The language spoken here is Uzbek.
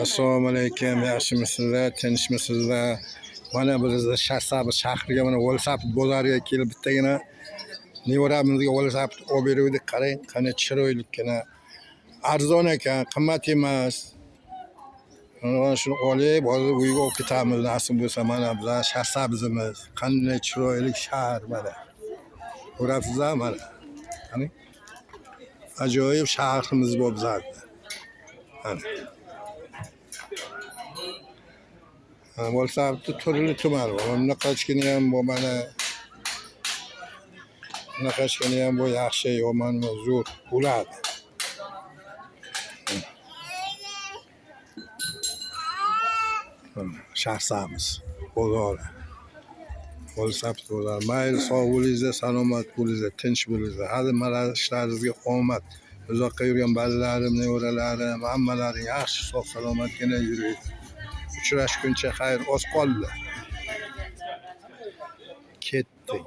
Assalomu alaykum, yaxshimisizlar, tinchmisizlar? Mana bizni Shahrisabz shahriga, mana Velosiped bozoriga kelib bittagina nevaramizga velosiped olib beruvdik. Qarang, qanday chiroylikkina. Arzon ekan, qimmat emas. Mana shuni olib, hozir uyga olib ketamiz, nasib bo'lsa. Mana bizlar Shahrisabzimiz. Qanday chiroyli shahar mana. Ko'rasizlar mana. Qani? Ajoyib shahrimiz bu bizlarni. Mana. Velosipedni turli tuman bor. Bunaqachkina ham bu mana. Bunaqachkina ham bu yaxshi, yomonmi, zo'r bo'ladi. Shahrisabz bozori. Velosiped bozori. Mayli, sog' bo'lingizlar, salomat bo'lingizlar, tinch bo'lingizlar. Hali mana ishlaringizga omad. Uzoqqa yurgan bolalarim, nevaralarim, hammalaring yaxshi, sog' salomatgina yuringlar. Uchrashguncha xayr, oz qoldi. Ketdik.